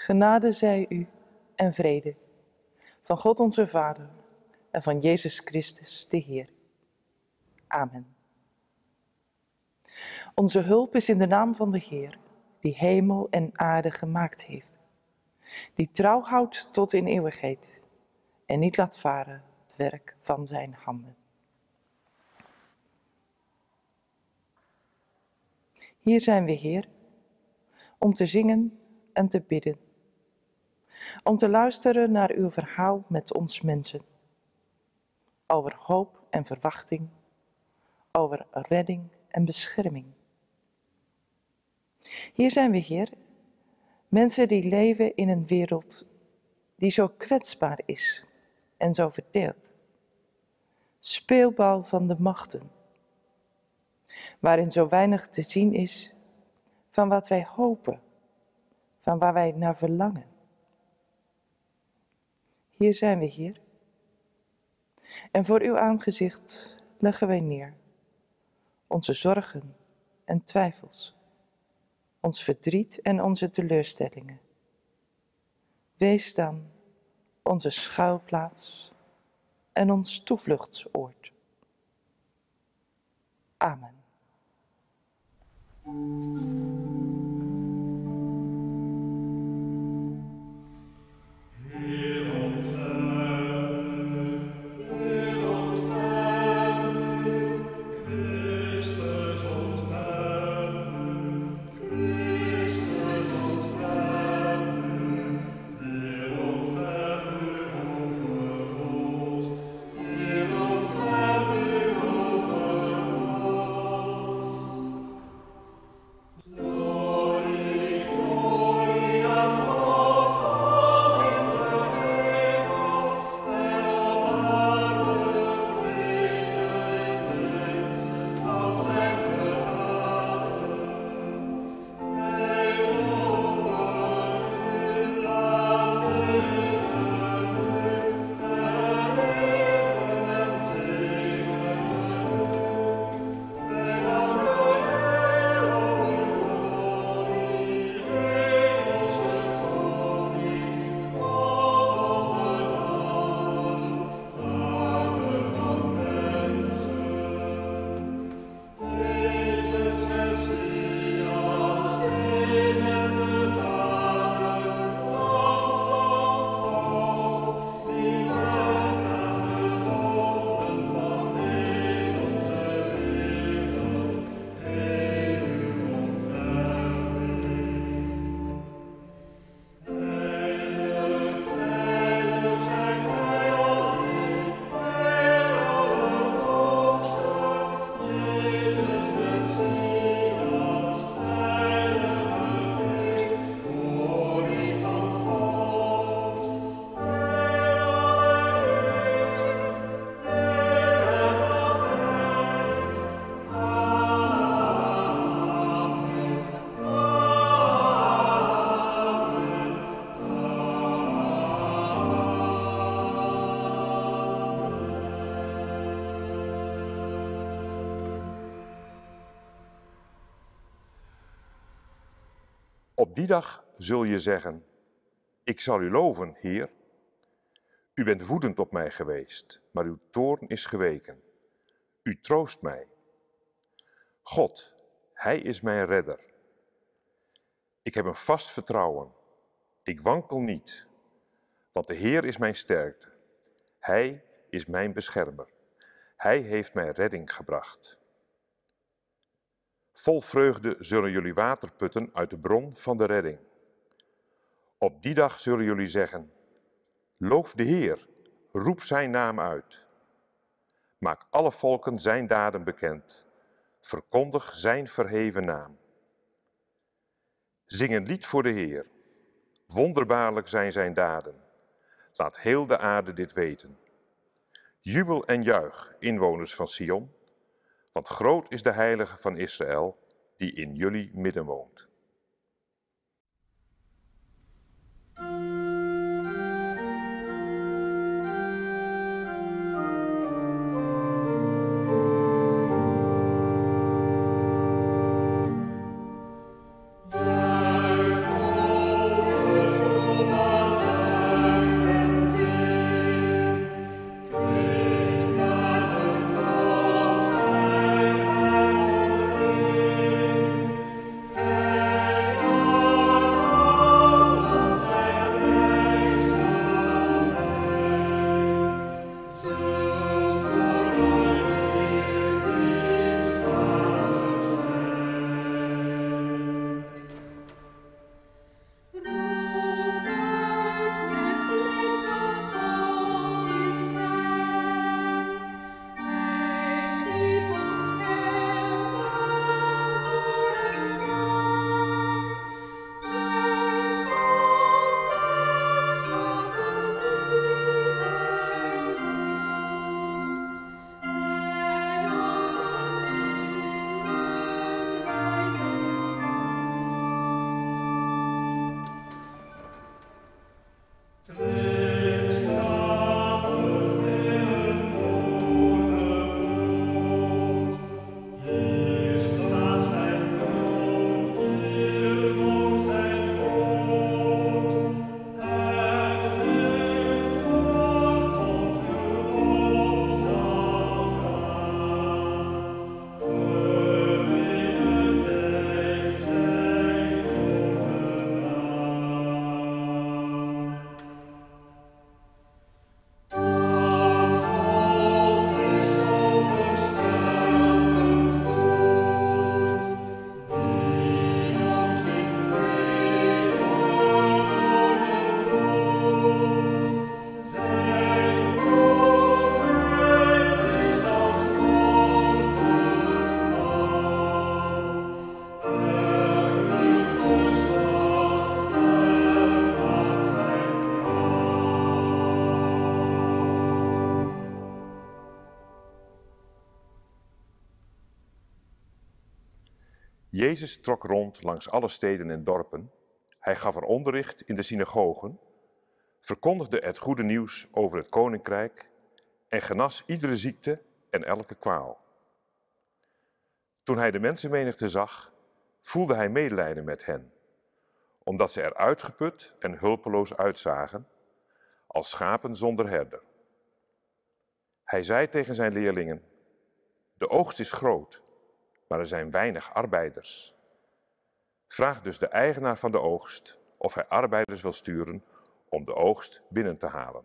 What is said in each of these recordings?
Genade zij u en vrede van God onze Vader en van Jezus Christus de Heer. Amen. Onze hulp is in de naam van de Heer, die hemel en aarde gemaakt heeft, die trouw houdt tot in eeuwigheid en niet laat varen het werk van zijn handen. Hier zijn we, Heer, om te zingen en te bidden, om te luisteren naar uw verhaal met ons mensen, over hoop en verwachting, over redding en bescherming. Hier zijn we, Heer, mensen die leven in een wereld die zo kwetsbaar is en zo verdeeld. Speelbal van de machten, waarin zo weinig te zien is van wat wij hopen, van waar wij naar verlangen. Hier zijn we, Heer. En voor uw aangezicht leggen wij neer onze zorgen en twijfels, ons verdriet en onze teleurstellingen. Wees dan onze schuilplaats en ons toevluchtsoord. Amen. Op die dag zul je zeggen: Ik zal u loven, Heer. U bent woedend op mij geweest, maar uw toorn is geweken. U troost mij. God, Hij is mijn redder. Ik heb een vast vertrouwen. Ik wankel niet, want de Heer is mijn sterkte. Hij is mijn beschermer. Hij heeft mij redding gebracht. Vol vreugde zullen jullie water putten uit de bron van de redding. Op die dag zullen jullie zeggen: Loof de Heer, roep zijn naam uit. Maak alle volken zijn daden bekend. Verkondig zijn verheven naam. Zing een lied voor de Heer. Wonderbaarlijk zijn zijn daden. Laat heel de aarde dit weten. Jubel en juich, inwoners van Sion, want groot is de Heilige van Israël die in jullie midden woont. Jezus trok rond langs alle steden en dorpen. Hij gaf er onderricht in de synagogen, verkondigde het goede nieuws over het koninkrijk en genas iedere ziekte en elke kwaal. Toen hij de mensenmenigte zag, voelde hij medelijden met hen, omdat ze er uitgeput en hulpeloos uitzagen, als schapen zonder herder. Hij zei tegen zijn leerlingen: De oogst is groot, maar er zijn weinig arbeiders. Vraag dus de eigenaar van de oogst of hij arbeiders wil sturen om de oogst binnen te halen.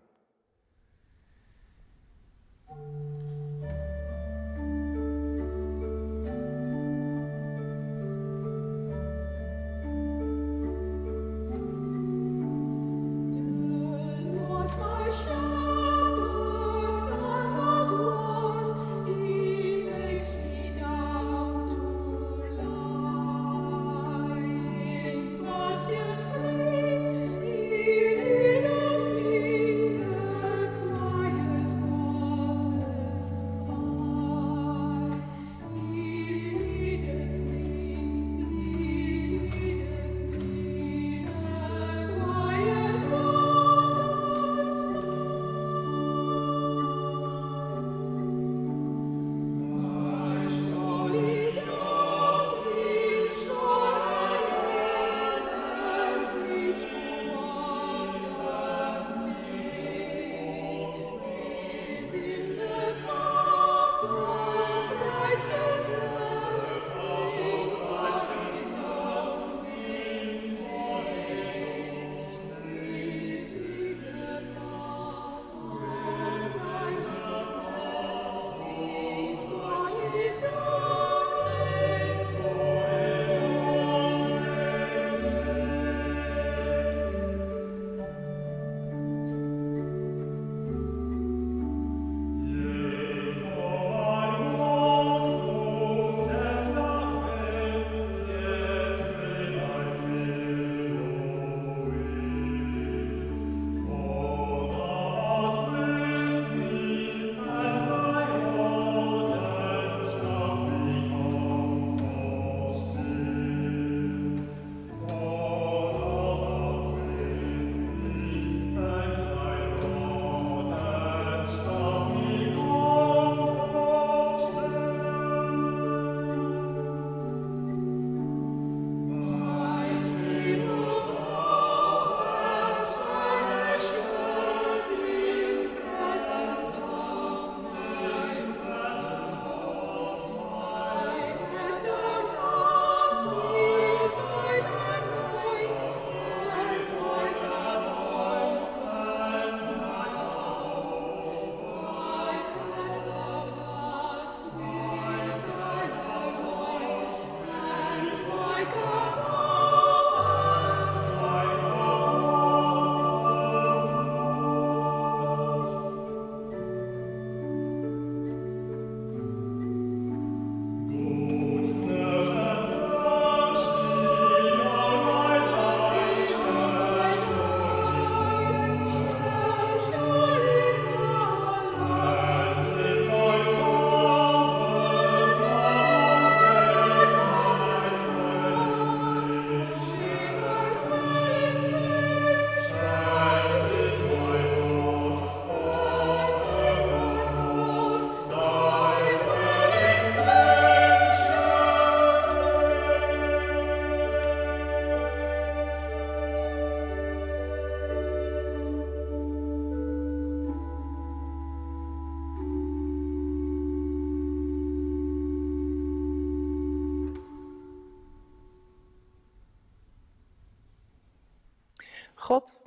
God,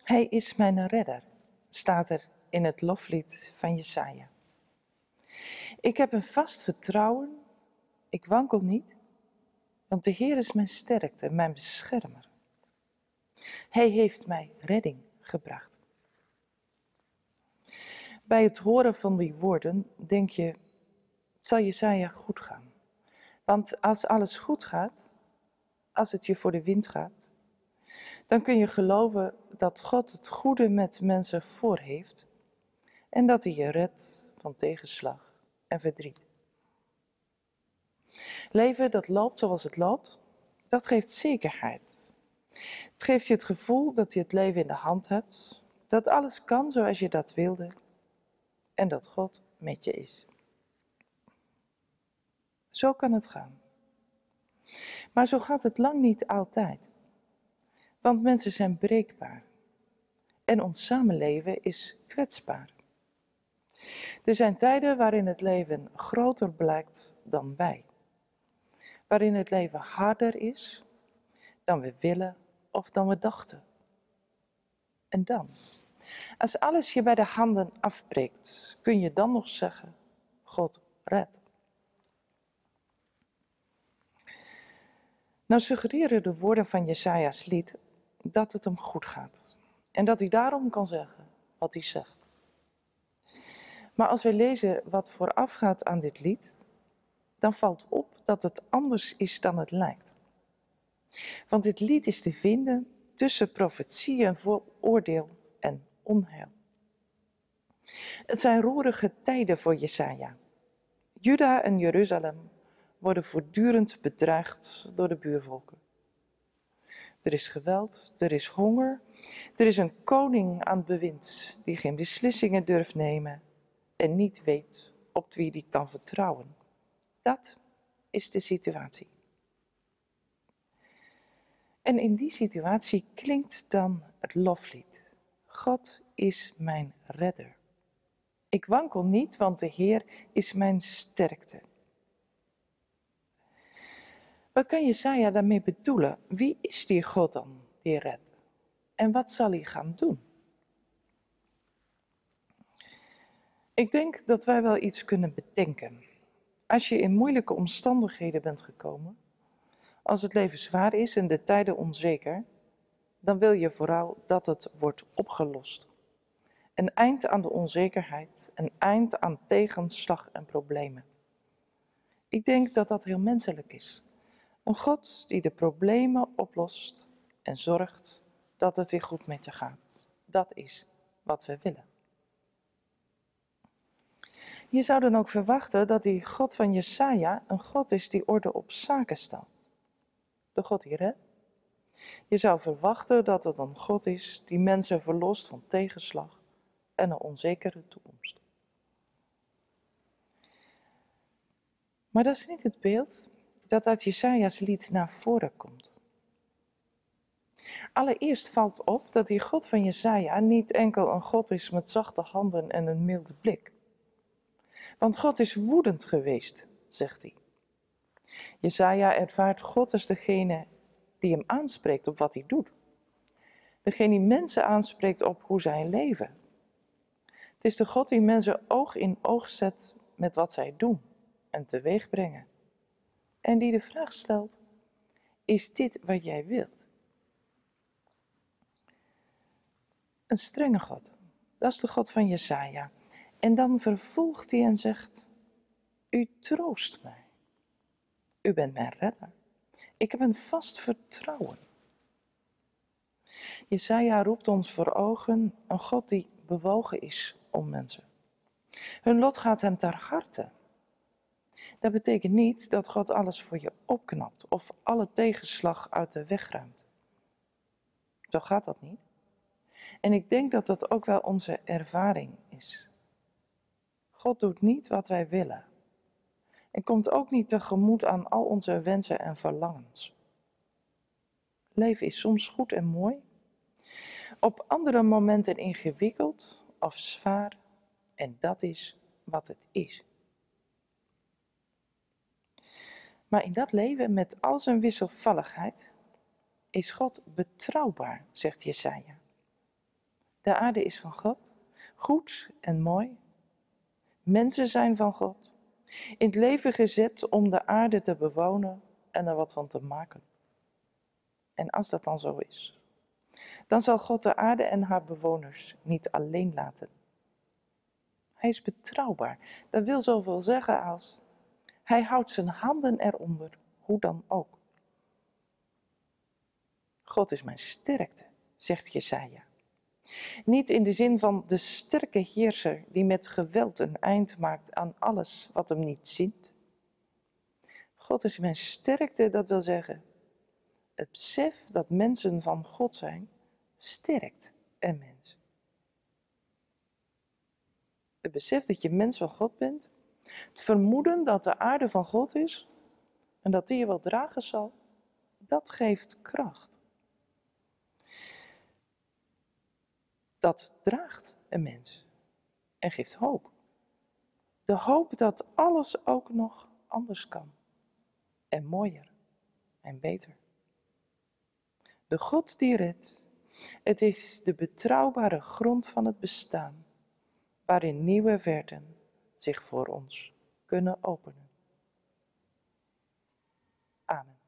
Hij is mijn redder, staat er in het loflied van Jesaja. Ik heb een vast vertrouwen, ik wankel niet, want de Heer is mijn sterkte, mijn beschermer. Hij heeft mij redding gebracht. Bij het horen van die woorden denk je, het zal Jesaja goed gaan. Want als alles goed gaat, als het je voor de wind gaat, dan kun je geloven dat God het goede met mensen voor heeft en dat hij je redt van tegenslag en verdriet. Leven dat loopt zoals het loopt, dat geeft zekerheid. Het geeft je het gevoel dat je het leven in de hand hebt, dat alles kan zoals je dat wilde en dat God met je is. Zo kan het gaan. Maar zo gaat het lang niet altijd. Want mensen zijn breekbaar en ons samenleven is kwetsbaar. Er zijn tijden waarin het leven groter blijkt dan wij. Waarin het leven harder is dan we willen of dan we dachten. En dan, als alles je bij de handen afbreekt, kun je dan nog zeggen, God redt. Nou suggereren de woorden van Jesaja's lied dat het hem goed gaat. En dat hij daarom kan zeggen wat hij zegt. Maar als wij lezen wat voorafgaat aan dit lied, dan valt op dat het anders is dan het lijkt. Want dit lied is te vinden tussen profetieën voor oordeel en onheil. Het zijn roerige tijden voor Jesaja. Juda en Jeruzalem worden voortdurend bedreigd door de buurvolken. Er is geweld, er is honger, er is een koning aan het bewind die geen beslissingen durft nemen en niet weet op wie die kan vertrouwen. Dat is de situatie. En in die situatie klinkt dan het loflied. God is mijn redder. Ik wankel niet, want de Heer is mijn sterkte. Wat kan Jesaja daarmee bedoelen? Wie is die God dan die redt? En wat zal hij gaan doen? Ik denk dat wij wel iets kunnen bedenken. Als je in moeilijke omstandigheden bent gekomen, als het leven zwaar is en de tijden onzeker, dan wil je vooral dat het wordt opgelost. Een eind aan de onzekerheid, een eind aan tegenslag en problemen. Ik denk dat dat heel menselijk is. Een God die de problemen oplost en zorgt dat het weer goed met je gaat. Dat is wat we willen. Je zou dan ook verwachten dat die God van Jesaja een God is die orde op zaken stelt. De God die redt. Je zou verwachten dat het een God is die mensen verlost van tegenslag en een onzekere toekomst. Maar dat is niet het beeld dat uit Jesaja's lied naar voren komt. Allereerst valt op dat die God van Jesaja niet enkel een God is met zachte handen en een milde blik. Want God is woedend geweest, zegt hij. Jesaja ervaart God als degene die hem aanspreekt op wat hij doet. Degene die mensen aanspreekt op hoe zij leven. Het is de God die mensen oog in oog zet met wat zij doen en teweeg brengen. En die de vraag stelt, is dit wat jij wilt? Een strenge God, dat is de God van Jesaja. En dan vervolgt hij en zegt, u troost mij. U bent mijn redder. Ik heb een vast vertrouwen. Jesaja roept ons voor ogen een God die bewogen is om mensen. Hun lot gaat hem ter harte. Dat betekent niet dat God alles voor je opknapt of alle tegenslag uit de weg ruimt. Zo gaat dat niet. En ik denk dat dat ook wel onze ervaring is. God doet niet wat wij willen. En komt ook niet tegemoet aan al onze wensen en verlangens. Leven is soms goed en mooi, op andere momenten ingewikkeld of zwaar, en dat is wat het is. Maar in dat leven met al zijn wisselvalligheid is God betrouwbaar, zegt Jesaja. De aarde is van God, goed en mooi. Mensen zijn van God, in het leven gezet om de aarde te bewonen en er wat van te maken. En als dat dan zo is, dan zal God de aarde en haar bewoners niet alleen laten. Hij is betrouwbaar. Dat wil zoveel zeggen als, hij houdt zijn handen eronder, hoe dan ook. God is mijn sterkte, zegt Jesaja. Niet in de zin van de sterke heerser die met geweld een eind maakt aan alles wat hem niet zint. God is mijn sterkte, dat wil zeggen, het besef dat mensen van God zijn, sterkt een mens. Het besef dat je mens van God bent, het vermoeden dat de aarde van God is en dat die je wel dragen zal, dat geeft kracht. Dat draagt een mens en geeft hoop. De hoop dat alles ook nog anders kan en mooier en beter. De God die redt, het is de betrouwbare grond van het bestaan, waarin nieuwe verten zich voor ons kunnen openen. Amen.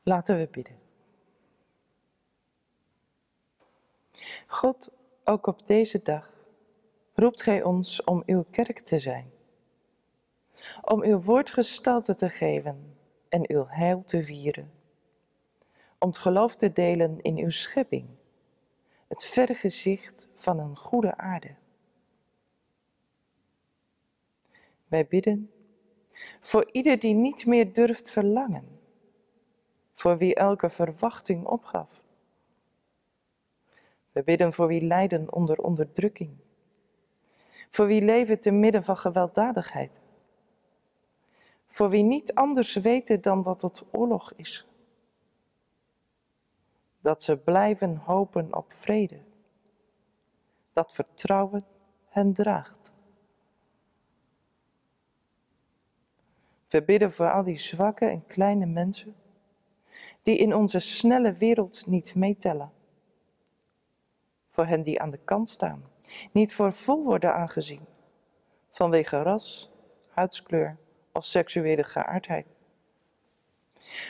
Laten we bidden. God, ook op deze dag roept Gij ons om uw kerk te zijn, om uw woord gestalte te geven en uw heil te vieren, om het geloof te delen in uw schepping, het vergezicht van een goede aarde. Wij bidden voor ieder die niet meer durft verlangen, voor wie elke verwachting opgaf. We bidden voor wie lijden onder onderdrukking, voor wie leven te midden van gewelddadigheid, voor wie niet anders weten dan dat het oorlog is, dat ze blijven hopen op vrede, dat vertrouwen hen draagt. We bidden voor al die zwakke en kleine mensen die in onze snelle wereld niet meetellen. Voor hen die aan de kant staan, niet voor vol worden aangezien, vanwege ras, huidskleur of seksuele geaardheid.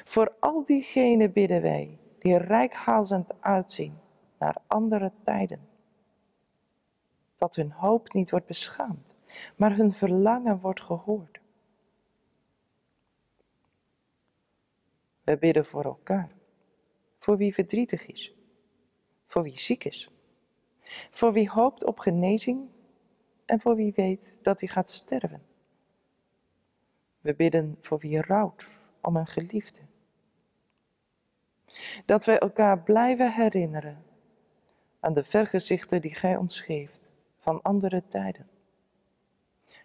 Voor al diegenen bidden wij, die reikhalzend uitzien naar andere tijden. Dat hun hoop niet wordt beschaamd, maar hun verlangen wordt gehoord. We bidden voor elkaar, voor wie verdrietig is, voor wie ziek is, voor wie hoopt op genezing en voor wie weet dat hij gaat sterven. We bidden voor wie rouwt om een geliefde. Dat wij elkaar blijven herinneren aan de vergezichten die Gij ons geeft van andere tijden.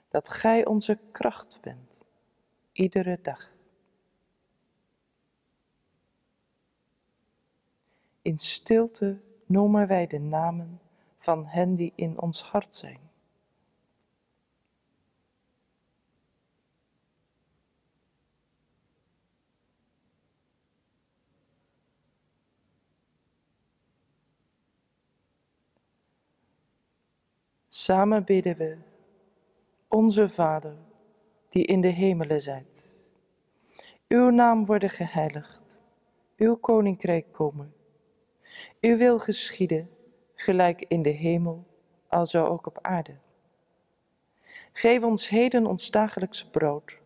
Dat Gij onze kracht bent, iedere dag. In stilte noemen wij de namen van hen die in ons hart zijn. Samen bidden we, Onze Vader, die in de hemelen zijt. Uw naam worden geheiligd, uw koninkrijk komen. Uw wil geschieden, gelijk in de hemel, alzo ook op aarde. Geef ons heden ons dagelijks brood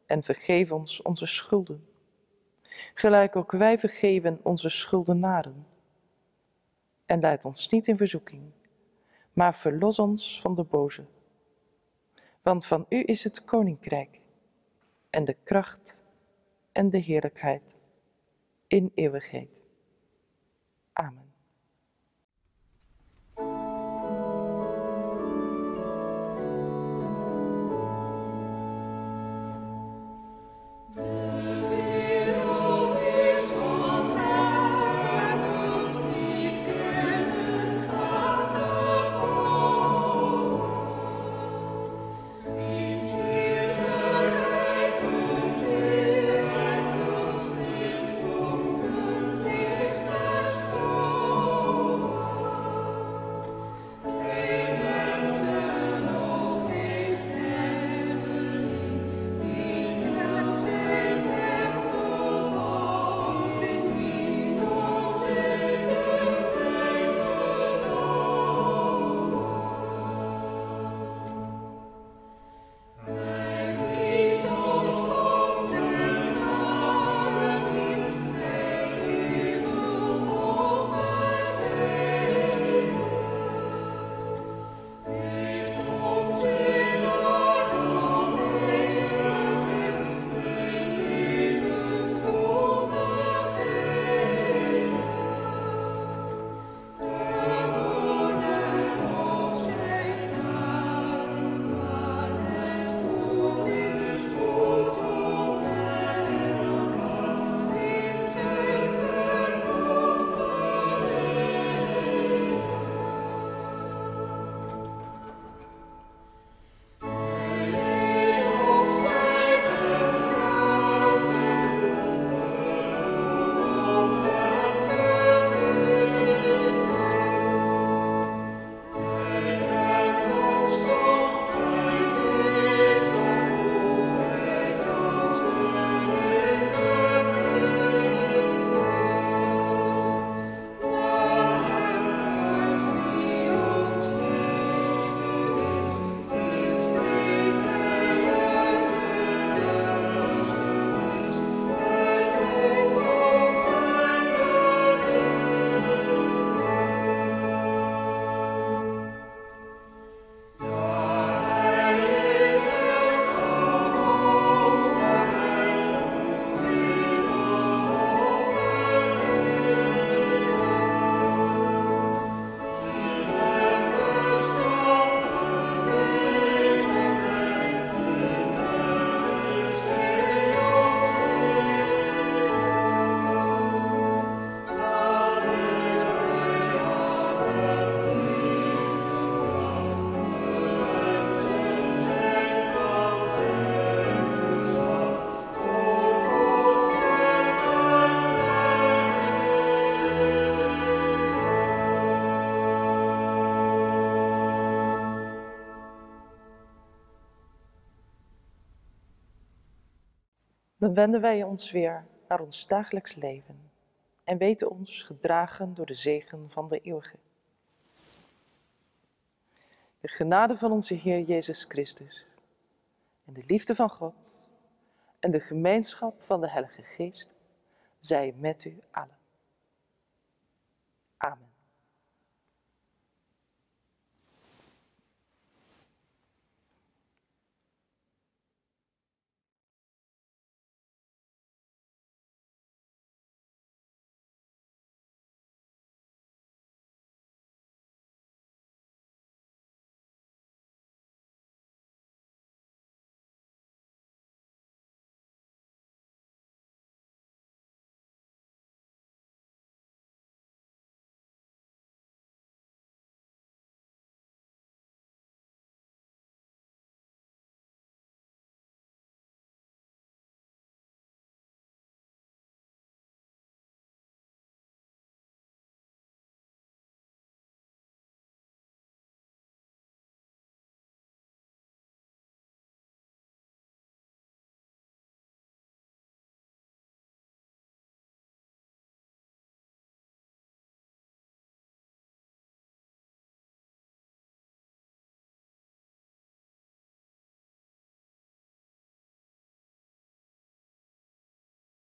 en vergeef ons onze schulden, gelijk ook wij vergeven onze schuldenaren. En leid ons niet in verzoeking, maar verlos ons van de boze. Want van u is het koninkrijk en de kracht en de heerlijkheid in eeuwigheid. Amen. Dan wenden wij ons weer naar ons dagelijks leven en weten ons gedragen door de zegen van de Eeuwige. De genade van onze Heer Jezus Christus en de liefde van God en de gemeenschap van de Heilige Geest Zij met u allen. Amen.